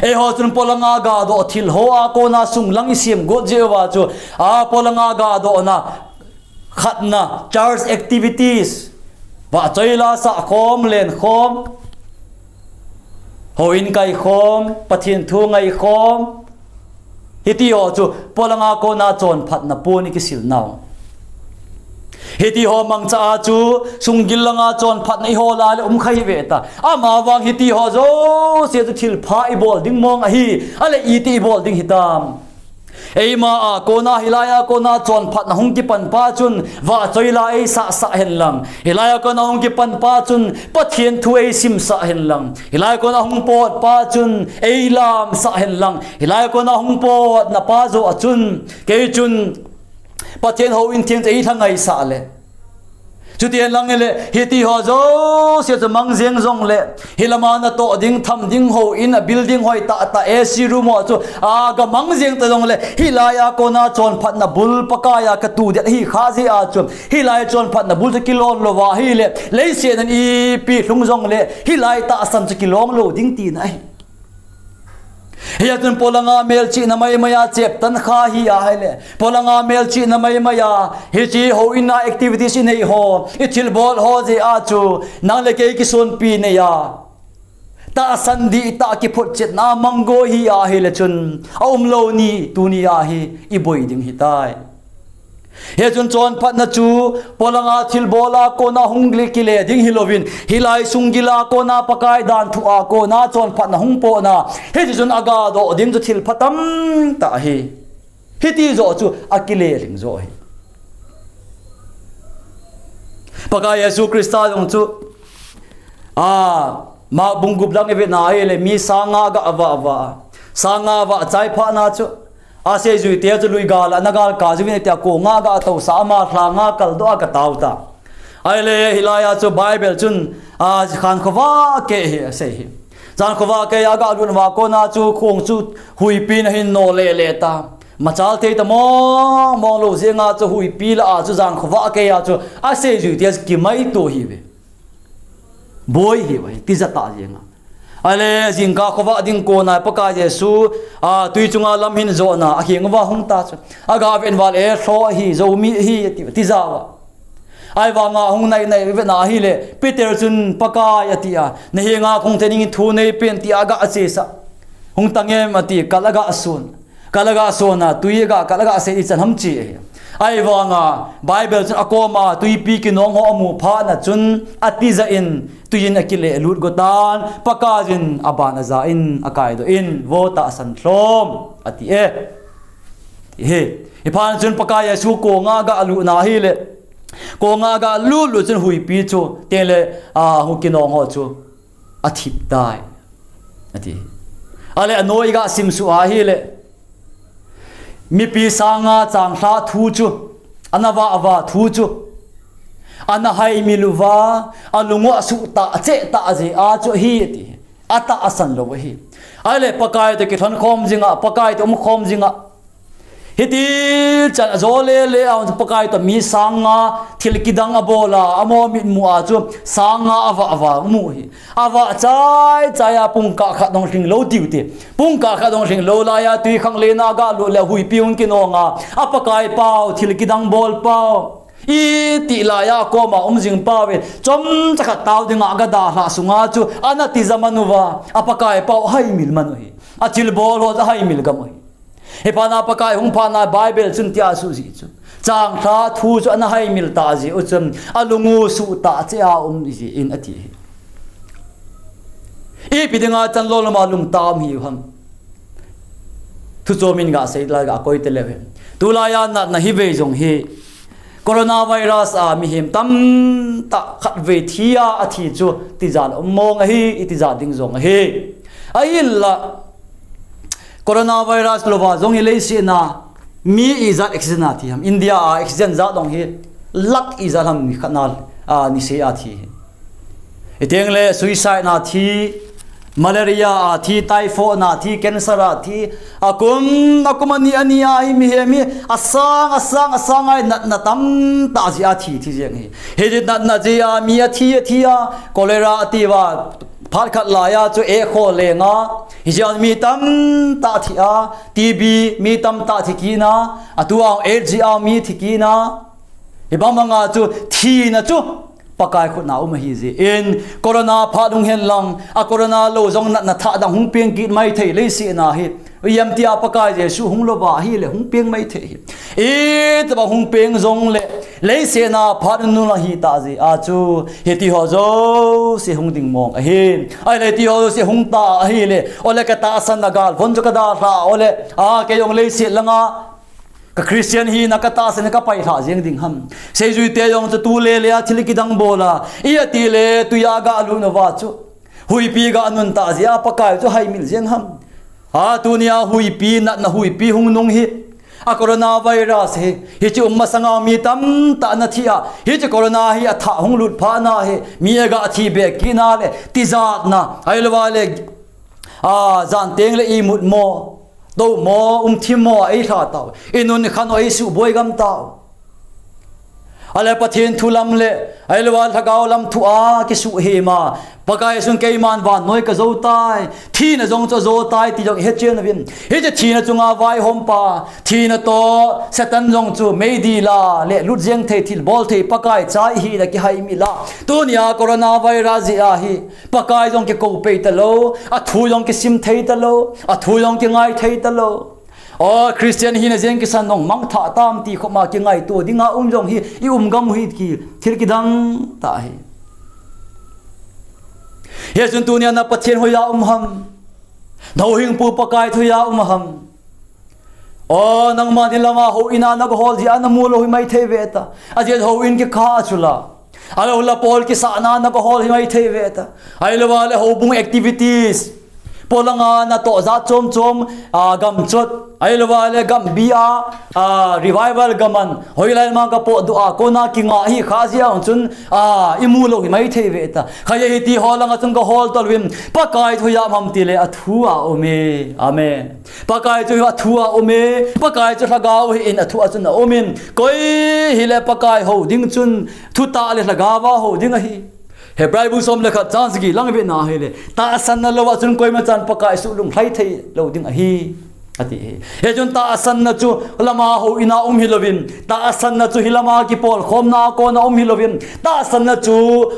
Eiho chun polanga gadoh thil hoa kona sunglang i sem got jeh uva chu, a, polanga gadohna, khatna, church activities, vahchoi la sah khom, len khom, houin kai khom, Pathen thu ngai khom, hiti ho chu polanga kona chonphatna pon i kisil nau. Hiti ho mangcha a chu, sunggil langa chonphatna i hol a le um kha hi ve ta. Amavang hiti ho jouse chu thilpha i bol ding mong ahi, ahile iti i bol ding hitam. Eima a kona, hilai a kona chonphatna hung kipan pa chun, vahchoi la ei sah sah hen lang. Hilai a kona hung kipan pa chun, Pathen thu ei simsah hen lang. Hilai a kona hung pot pa chun, ei lamsah hen lang. Hilai a kona hung potna pa joh a chun, kei chun, Pathen houin theng chu ei lhangaisah le. Chuti hen lang hile, hiti ho jouse chu mang jeng jongle, hilama natoh ding, tham ding, houin a building hoi tah tah, A C room ho chu, a, gamang jeng ta jongle, hilai a kona chonphatna bul Pakai a katudet ahi kha jeh a chu, hilai chonphatna bul chu kilon louva ahile, leiset in ipi lhung jongle, hilai tahsan chu kilong lou ding tina ahi. Hia chun polanga melchihna maimai a cheptan kha hi ahile, polanga melchihna maimai a, hiche houin a activities i nei ho, i thilbol ho jeh a chu, nang le kei kisonpi nei a, tahsan dihtah kiphotchetna mang go hi ahile chun, aum lou ni, tuni a hi i boi ding hitai. Hichun chonphatna chu, polanga thilbol a kona hung le kile ding hilouvin, hilai sunggil a kona Pakai danthu a kona chonphatna hung potna, hichun agadoh ding chu thilpha tamtah ahi. Hiti joh chu akile lhing joh ahi. Pakai Jesu Christa jong chu, a, Mark bung gup lang i vena ahile mi sang nga aga vah vah. Sang nga vah chai phat na chu, aseijuite chu lui gal a, na gal kap jiuvin tia kong nga aga tousa, ama lha nga kaldoh a katao ta. Ahile hilai a chu Bible chun, a, jankhovah keh hi asei hi. Jankhovah keh a aga lut uva kona chu kong chu huipi in ahin no le le ta. Machal thei ta mong mong lou jeng a chu huipi lah a chu jankhovah keh a chu aseijuite chu kimaito hi ve. Boi hi ve, tijat tah jeng a. Ahile jingkah khovah ding kona Pakai Jesu, a, tui chunga lam hin jona, akheng uva hung ta chu. Aga ven uva le, lho ahi, Zomi ahi, ati, tijat uva. Ahivanga hung nai nai vena ahile, Peter chun Pakai ati a, na henga kahung thei ding thu neipen tia aga chesa. Hung tang em ati, kal aga son. Kal aga son a, tui aga, kal aga sei ichan ham chi ahi. Ahivanga Bible chun akoma twipi kinong ho amu phat na chun atija in, tui in akile lut go tan, Pakaiyin aban aja in, akaidoh in, vo tahsan lhom, ati e. Ti hi. Hiphat chun Pakai Jesu konga aga lut na hile, konga aga lut lut chun huipi chu, tele, a, hu kinong ho chu athip tai, ati. Ale anoi ga simsuh ahile, mipi sanga changlhah thu chu, ana vah vah thu chu, ana haimil uva, alung u asuh tah cheh tah jeh a chu ahi, ati. Atahsan lou ahi. Ahile Pakai toh kilhon khom jinga, Pakai toh um khom jinga, hiti chan ajo lele a, Pakai toh mi sanga thil kidang abol a, amaho mitmu a chu sanga avah avah mu hi. Avah chai chai a pungkah khat dong lhing lou tiu ti. Pungkah khat dong lhing lou laiya twikhanglen a aga lut le huipi hung kinong a, a Pakai pau, thil kidang bol pau, iti laiya koma um jing pau ve, chomcha khat tao dinga aga dalhah sunga chu ana tija man uva, a Pakai pau haimil man u hi. Achilbol ho chu ahaimil gam u hi. Hiphat na Pakai hung phat na Bible chun tia asui ji chu, changlhah thu chu ana haimil tah jeh u chun alung u suh tah cheh a um ji in, ati hi. Ipi dinga chan loloma lungtah um hiu ham? Thu chom in gasei lai, gakoi taleu hen. Tulaiya natna hivei jong hi, coronavirus a mihem tamtah khatvei thi a athi chu tijat um mong ahi, itijat ding jong ahi. Ahinla coronavirus louva jong hi leiset a mi ijat accident a thi ham? India a accident jat dong hi lakh ijat ham ni khat na, a, niseh a thi hi. Hiteng le suicide na thi, malaria a thi, typhoid na thi, cancer a thi, akum akum, ani ani a hi mihem hi asang asang asang a natna tamtah jeh a thi thi jeng hi. Hiti natna jeh a mi athi athi a, cholera ati uva, phat khat laiya chu ekho lenga, hijeh a mi tamtah thi a, T B mi tamtah thi kit na, atua AIDS a mi thi kit na, hibang banga chu thina chu Pakai khut na um ahi jeh in, corona phat hung hen lang, a corona lou jong natna thah dang hung peng kit mai thei leiset a hi. Ijem tia Pakai Jesu hung louva ahile hung peng mai thei hi. Itobang hung peng jongle, leiset a phat nunung ahi tah jeh a chu, hiti ho jouse hung ding mong ahi. Ahile hiti ho jouse hung ta ahile, ole katahsan na galvon chu kadalhah, ole, a, kei jong leiset langa ka Christian hina katahsan kapailhah jeng ding ham? Seijui te jong chu tu lele a thil kidang bol a, iti le tui a aga lut uva chu, huipi aga nun tah jeh a Pakai chu haimil jeng ham? A, tunia huipi, natna huipi hung nung hi, a coronavirus hi, hiche um masanga mi tamtah ana thi a, hiche corona hi athah hung lut phat na hi, mi aga thi be kit na le, tijatna, ahilouva le, a, jan teng le imut mo, tou mo, um thim mo, eilha tau, inun khan u eisuh boi gam tau. Ale Pathen thu lam le, ahilouva lhagao lam thu a kisuh hi ma, Pakai Jesun keiman vannoi kajo tai, thina jong chu ajo tai ti jong ihet chen uvin. Hiche thina chunga vaihom pa, thina toh Satan jong chu meidil a le lut jeng thei, thilbol thei Pakai cha ihi na kihaimil a, tunia coronavirus jeh a hi Pakai jong kikou pei talou, athu jong kisim thei talou, athu jong kingai thei talou. O, Christian hina jeng kisan jong mangthah tam ti khop ma kingaito dinga um jong hi, i um gam u hi ki, thil kidang tah hi. Hichun tunia na Pathen hoiya um ham? Na houhing pu Pakai hoiya um ham? O, nangma ni lama houin a naga hol jeh a namu lou hi mai thei ve ta. Ajeh houin kikha a chu la. Ahilouleh pawl kisahna naga hol hi mai thei ve ta. Ahilouva le houbung activities, polanga natoh jat chom chom, a, gamchot, ahilouva le gambi a, a, revival gaman, hoilai ma kapohdoh a, kona kinga hi kha jeh a chun, a, imu lou hi mai thei ve ta. Khaija hiti ho langa chun kahol tolvin, Pakai hoiya um ham tile athu a um e. Amen. Pakai chu athu a um e, Pakai chu lhagao hi in athu a chun aum in, koi hile Pakai hou ding chun thutah le lhagao a hou ding ahi. Hebrai bu som le khat chang sagi lang ve na hile, tahsanna louva chun koima chan Pakai suh lunglhai thei lou ding ahi. Ati hi. Hichun tahsanna chu lama houin a um hilouvin, tahsanna chu hilama kipolkhomna a kona um hilouvin, tahsanna chu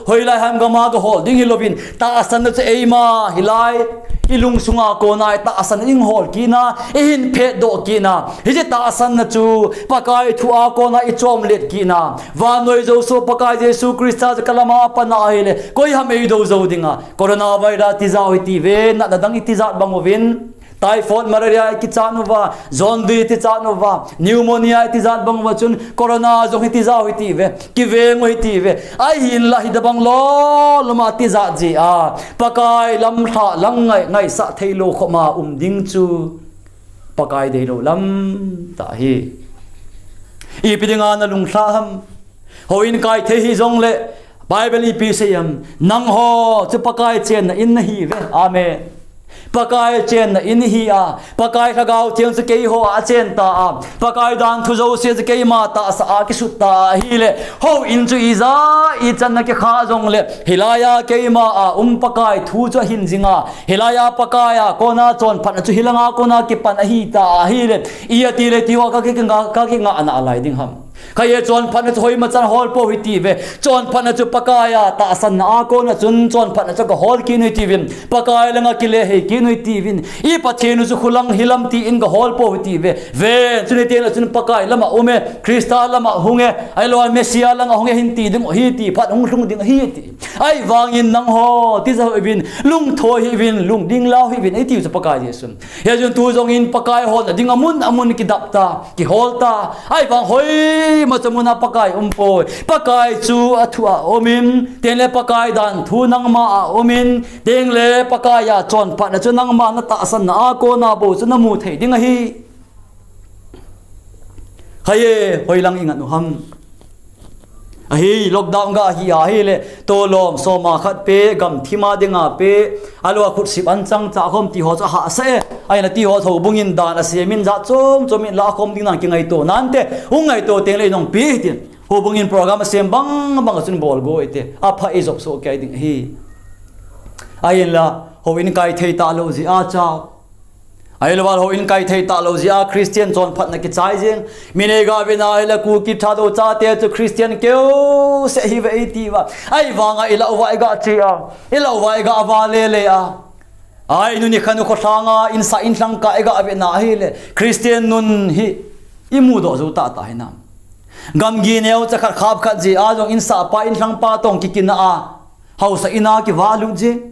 hoilai ham gama kahol ding hilouvin, tahsanna chu eima hilai ilungsunga kona tahsan inghol kitna, ihin phetdoh kitna. Hiche tahsanna chu Pakai thu a kona ichomlet kitna. Vannoi jouse Pakai Jesu Christa chu kalama apan ahile, koi ham eido jou dinga? Coronavirus tijat u hitiuve, natna dang itijat bang uvin, typhoid, malaria ikichat uva, jaundice itijat uva, pneumonia itijat bang uva chun, corona jong hitijat u hitiuve, kiveng u hitiuve. Ahinla hitobang loloma tijat jeh a Pakai lamlhah lang ngai, ngaisah theilou khopma um ding chu Pakai deilou lamtah ahi. Ipi dinga nalunglhah ham? Houin kaithei hijongle, Bible ipi asei ham? Nangho chu Pakai chenna in nahiuve. Amen. Pakai chenna in ihi a, Pakai Lhagao Theng chu keiho a achen ta a, Pakai danthu jouse chu keima tahsa a kisut ta ahile, houin chu ija ichan a kikhah jongle, hilai a keima a um Pakai thu chu ahin jinga, hilai a Pakai a kona chonphatna chu hilanga kona kipan ahita ahile, iti le tiho kakingah, kakingah nalai ding ham? Khaye chonphatna chu hoimachan holpou hitiuve. Chonphatna chu Pakai a tahsanna a kona chun chonphatna chu kahol kit u hitiuvin, Pakai langa kile hei kit u hitiuvin, i Pathen u chu khulang hilam tin kaholpou hitiuve. Ven, chuni teng le chun Pakai lama um e, Christa lama hung e, ahilouleh Messiah langa hung e hin ti ding u ahi ti, phat hung lhung ding u ahi ti. Ahivangin nangho tijat hih uvin, lungthoi hih uvin, lungding lau hih uvin eitiu chu Pakai Jesun. Hichun tu jongin Pakai holna dinga mun amun kidap ta, kihol ta. Ahivang hoimacha muna Pakai umpoi. Pakai chu athu a umin, tengle Pakai danthu nangma a umin, tengle Pakai a chonphatna chu nangma natahsanna a kona bou chu namu thei ding ahi. Khaye, hoilang ingat u ham? Ahi, lockdown ga hi ahile, tolom soma khat pe, gamthima dinga pe, ahilouleh khutsip anchang cha khom tiho chu ahahsa e. Ahinla tiho chu houbungin dan asemin jat chom chomin lakhom ding nan kingaito nante, hung ngaito tengle inong pe hitin. Houbungin program asem bang bang a chun bol go hite. Apha ijop soh kei ding ahi. Ahinla, houin kaithei talou jeh a chau. Ahilouleh houin kaithei talou jeh a Christian chonphatna kichai jeng. Min eiga vena ahile Kuki Thadou chate chu Christian keuseh hiuve eitiuva. Ahivanga ilah uva iga che a, ilah uva iga vale le a, ai, nuni khanu kholhanga insah inlhang kah iga vena ahile, Christian nun hi imudoh jou tahtah hinam? Gamgi neocha khat khap khat jeh a jong insahpa inlhangpa toh kikinah a, haosa ina kivalut jeng.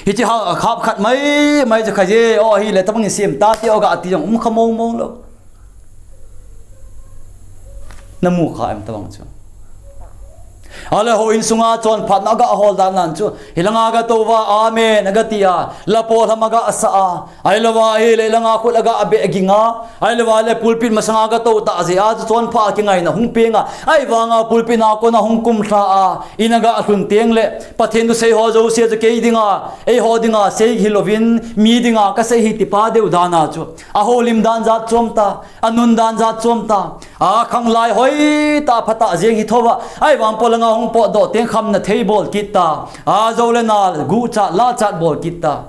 Hiche ha khap khat mai mai chu khaye, o ahile tabang in sem tate o ga ti jong um kha mong mong lou. Namu kha em tabang chu? Ahile houin sunga chonphatna aga hol dan nan chu, hilanga gatou va, amen aga ti a, lapo lham aga sa a, ahilouva ahile langa khut aga beh ging a, ahilouva le pulpit masanga gatou tah jeh a chu chonpha kingaina hung peng a, ahivanga pulpit na kona hung kumlha a, in aga lhun tengle, Pathen thusei ho jouse chu kei dinga, eiho dinga sei hilouvin, mi dinga kasei ahi tipa deu dan a chu, ahoulim dan jat chom ta, anun dan jat chom ta, akhanglai hoitah phatah jeng hi thouva, ahivang polanga hung potdoh teng khamna thei bol kit ta, ajou le nal guchat lachat bol kit ta.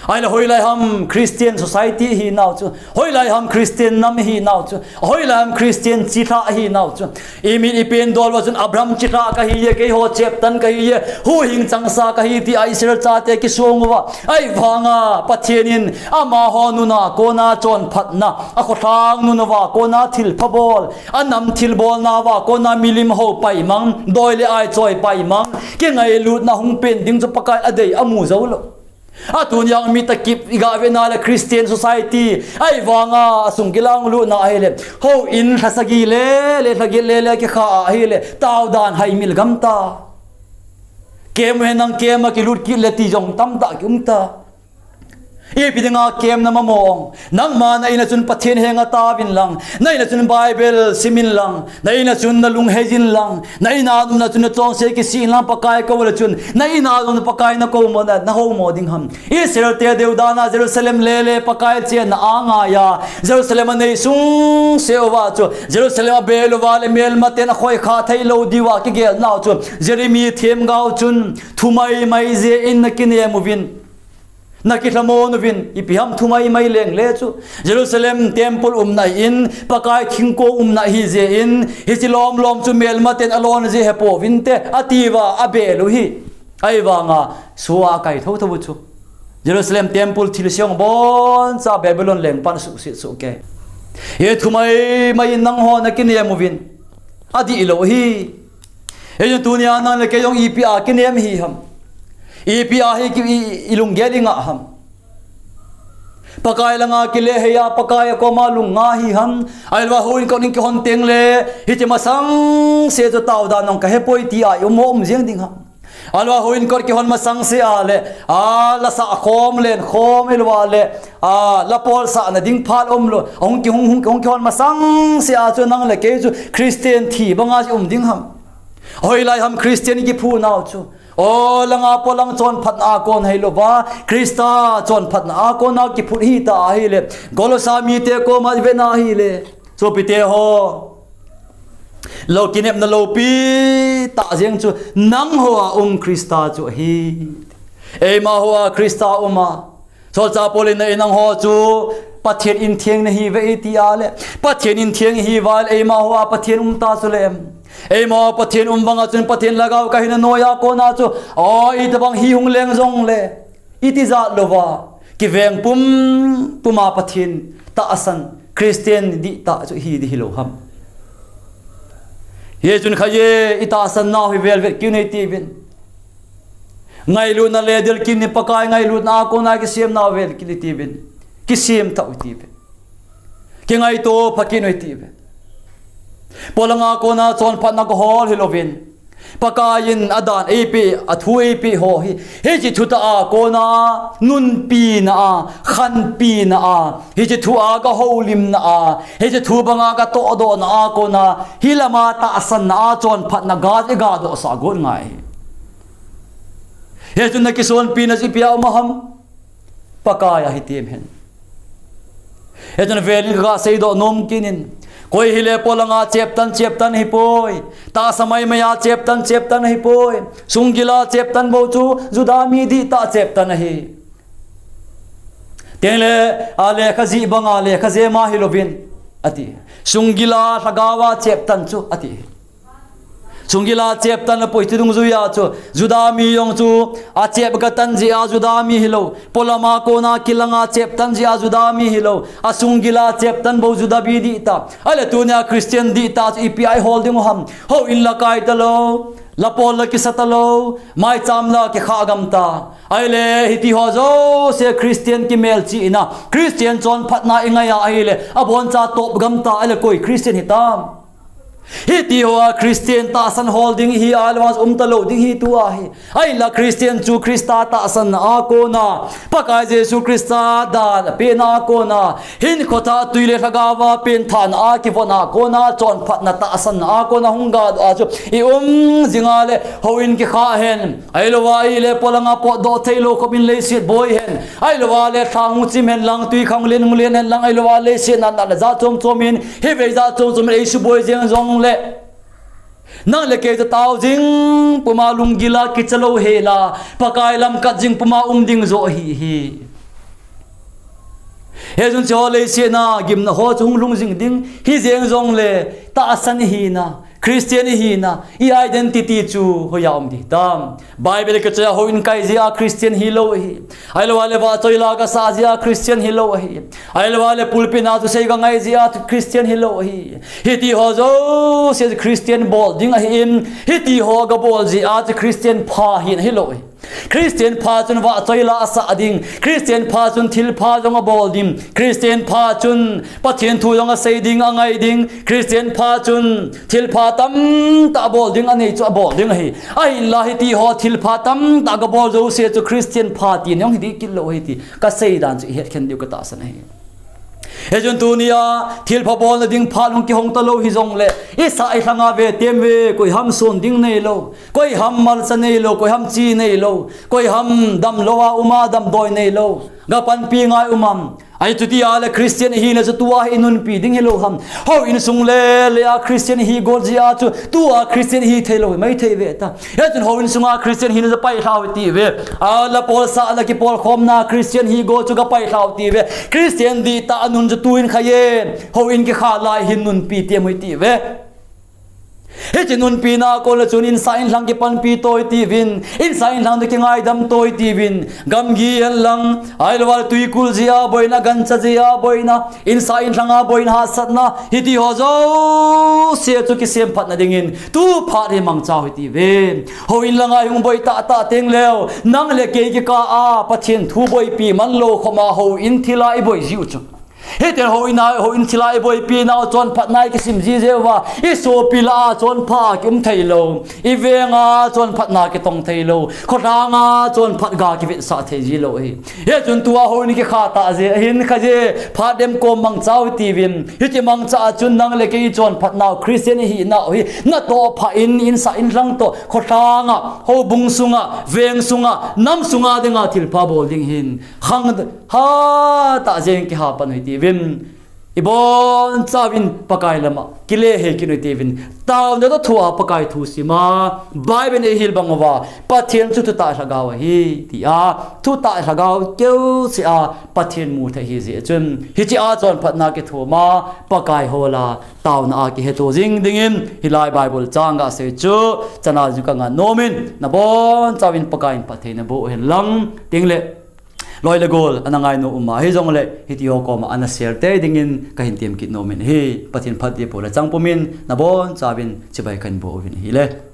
Ahile hoilai ham Christian society ihinau chu, hoilai ham Christian nam ihinau chu, hoilai ham Christian chilhah ihinau chu. Imit ipen dol uva chun Abraham chilhah kahi e, keiho cheptan kahi e, huhhing changsa kahi tia Israel chate kisong uva. Ahivanga Pathen in amaho nuna kona chonphatna, akhohlang nunuva kona thilpha bol, anam thilbolnauva kona milim hou paimang, doi le ai choi paimang, kingailutna hung pen ding chu Pakai adei amu joulou. Atun jong mi takip iga vena le Christian society, ahivanga asung kilanglutna ahile, houin lha sagi le le lha get le le kikha ahile, taodan haimil gam ta. Kem uhen nang, kem a kilut kit le ti jong tamtah kium ta. Ipi dinga kem na mamo ong? Nangma na ina chun Pathen henga taovin lang, na ina chun Bible simin lang, na ina chun nalung heijin lang, na ina umna chun nachonse kisin lang, Pakai kou le chun, na ina umna Pakai nakou mo, na, nahou mo ding ham? Israel te deu dana Jerusalem le le Pakai chenna angaiya, Jerusalem anei sungseh uva chu, Jerusalem abel uva le melmaten akhoikha theilou diuva kigelnau chu, Jeremy themgao chun, thu maimai jeh in nakinem uvin. Nakilhamon uvin, ipi ham thu maimai leng le chu. Jerusalem temple umna in, Pakai thingkong umna hi jeh in, hiche lomlom chu melmaten alon ji hepouvinte, atiuva, abel u hi. Ahivanga, sua akai thotho u chu. Jerusalem temple thilse jong boncha Babylon lengpan suhset soh kei. Hiche thu maimai in nangho nakinem uvin. Adihlou hi. Hichun tunia nang le kei jong ipi a kinem hi ham. Ipi a hi ki, i, ilunggel inga ham. Pakai langa kile hei a, Pakai a koma lungngai hi ham. Ahilouva houin kot in kihon teng le, hiche masang se chu taodan nong kahepoi tia i um um jeng ding ham. Ahilouva houin kot kihon masang se a le, a, la sah khom len khom ahilouva le, a, la polsahna ding phat umlou. Hung ki hung hung hung kihon masang se a chu nang le kei chu Christian thi banga um ding ham. Hoilai ham Christian kiphu nau chu. O, langa polang chonphatna a kon ahilouva, Christa chonphatna a kona kiphut hita ahile, Kolosa mite koma ivena ahile, sopite ho. Lou kinepna loupi tah jeng chu nangho a um Christa chu ahi. Eima ho a Christa um a. Solchah Paul in nangho chu Pathen in theng nahiuve iti a le, Pathen in theng ihiuva le, eima ho a Pathen um ta chu le em. Eima ho a Pathen um banga chun Pathen lhagao kahina noiya kona chu, o, itobang hi hung leng jongle, iti jat louva, kiveng pumpuma Pathen tahsan, Christian dihtah chu hi ding hilou ham. Hichun khaye, itahsan nau hi velvet kit un iti uvin. Ngailutna le dil kit un, Pakai ngailutna a kona kisem nau vel kit un iti uvin. Kisem tau iti uvin. Kingaito pha kit un iti uvin. Polanga kona chonphatna kahol hilouvin. Pakai in adan eipeh, athu eipeh ho hi. Hiche thutah a kona nunpina a, khanpina a. Hiche thu a kahoulimna a. Hiche thu banga katohdohna a kona. Hilama tahsanna a chonphatna ga, igadohsah got ngai. Hichun nakisonpina chu ipi a um ham. Pakai a hi tem hen. Hichun velin kaseidoh nom kit in. Koi hile polanga cheptan, cheptan ahipoi. Tahsa maimai a cheptan, cheptan ahipoi. Sunggila cheptan bou chu Juda mi dihtah cheptan ahi. Tengle, a lekha jih banga lekha jema hilouvin. Ati. Sunggila lhagaova cheptan chu, ati. Sunggila cheptan apoi ti dungjuiya chu, Juda mi jong chu, achep gatan jeh a Juda mi hilou, polama kona kilanga cheptan jeh a Juda mi hilou, asunggila cheptan bou Juda mi dihtah. Ahile tunia Christian dihtah chu ipi a ihol ding u ham. Houin la kai talou, la pol la kisa talou, maicham la kikhah gam ta. Ahile hiti ho jouse Christian kimelchihna, Christian chonphatna ingaiya ahile, aboncha top gam ta, ahile koi Christian hitam. Hiti hoa Christian tahsan hol ding hi, ahilouleh umtalou ding hi tua hi. Ahinla Christian chu Christa tahsanna a kona, Pakai Jesu Christa dan apehna a kona, hinkho thah tui le lhagaova penthahna a kivotna a kona, chonphatna tahsanna a kona hung gadoh a chu i um jinga le houin kikhah hen. Ahilouva ahile polanga potdoh theilou khopin leiset boi hen. Ahilouva le lhang hung chim hen lang, tui khang len hung len hen lang, ahilouva leiset natna le jat chom chomin, hivei jat chom chomin eisuboi jeng jongle, nang le kei chu tao jing puma lunggila kicha louhela, Pakai lam kat jing puma um ding joh ahi hi. Hichun hiche ho leiset a gimna ho chu hung lhung jing ding, hijeng jongle tahsan ihina, Christian ihina, i identity chu hoiya um ding tam. Bible kichai a houin kai jeh a Christian hilou ahi. Ahilouva le vahchoi la kasah jeh a Christian hilou ahi. Ahilouva le pulpit a thusei kangai jeh a Christian hilou ahi. Hiti ho jouse Christian bol ding ahin, hiti ho gabol jeh a chu Christian pha hina hilou ahi. Christian pha chun vahchoi la asah ding. Christian pha chun thilpha jong abol ding. Christian pha chun Pathen thu jong asei ding, angai ding. Christian pha chun thilpha tamtah abol ding, anei chu abol ding ahi. Ahinla hiti ho thilpha tamtah gabol jouse chu Christian pha ti jong hiti kitlou ahi ti kasei dan chu ihet khen diu katahsan ahi. Hichun tunia thilpha bolna ding phat hung kihong talou hijongle, isah ilhanga ve tem ve, koiham sun ding neilou, koiham malcha neilou, koiham chi neilou, koiham damlouva uma damdoi neilou. Ga panpi ngai um am? Ahi chuti a le Christian ihi le chu tua hi i nunpi ding hilou ham? Houin sung le le a Christian ihi gol jeh a chu tua Christian ihi theilou hi mai thei ve ta. Hichun houin sunga Christian hina chu pailhau hiti ve. A la polsah la kipolkhomna Christian hi gol chu ga pailhau hiti ve. Christian dihtah a nun chu tuin kha e. Houin kikha lai hin nunpi tiam hiti ve. Hiche nunpina kon le chun insah inlhang kipanpi to hiti vin, insah inlhang toh kingaidam to hiti vin, gamgi hen lang, ahilou le twikul jeh a boina, gancha jeh a boina, insah inlhang a boina, hahsatna, hiti ho jouse chu kisemphatna dingin tu phat hi mangchau hiti ve. Houin langa hung boi tahtah teng leu, nang le kei kikah a Pathen thu boipi man lou khom a houin thil a i boi jiu chu. Hiti houin a, houin thil a i boipi nau chonphatna i kisim ji jeh uva, i sopi lah a chonphat a kium theilou, i veng a chonphatna kitong theilou, kholhang a chonphat ga kivetsah thei jilou hi. Hichun tua houin kikha tah jeh hin kha e, phat dem kom mangchau hiti vin, hiti mangcha a chun nang le kei chonphatnau Christian ihinau hi natoh phat in, insah inlhang toh, kholhang a, houbung sunga, veng sunga, nam sunga dinga thilpha bol ding hin khang hatah jeng kiha pan u hiti vin, i bonchauvin Pakai lama kile hei kit u hiti vin, taona toh thua Pakai thu sima, Bible in eihil bang uva, Pathen chu thutah lhagao ahi tia, thutah lhagao keuseh a Pathen mu thei ahi jeh chun, hiche a chonphatna kithum a, Pakai hol a, taona a kihetto jing dingin, hilai Bible chang ga sei chu, chana jing ka ngat nom in, na bonchauvin Pakai in phatthei naboh hen lang, ting le, loi le gol ana ngainom um a, hijongle, hiti ho koma ana share tei dingin, kahin tem kit nom in ahi, Pathen phatthei boh le chang pum in, na bonchauvin chibai kahin boh uvin ahile.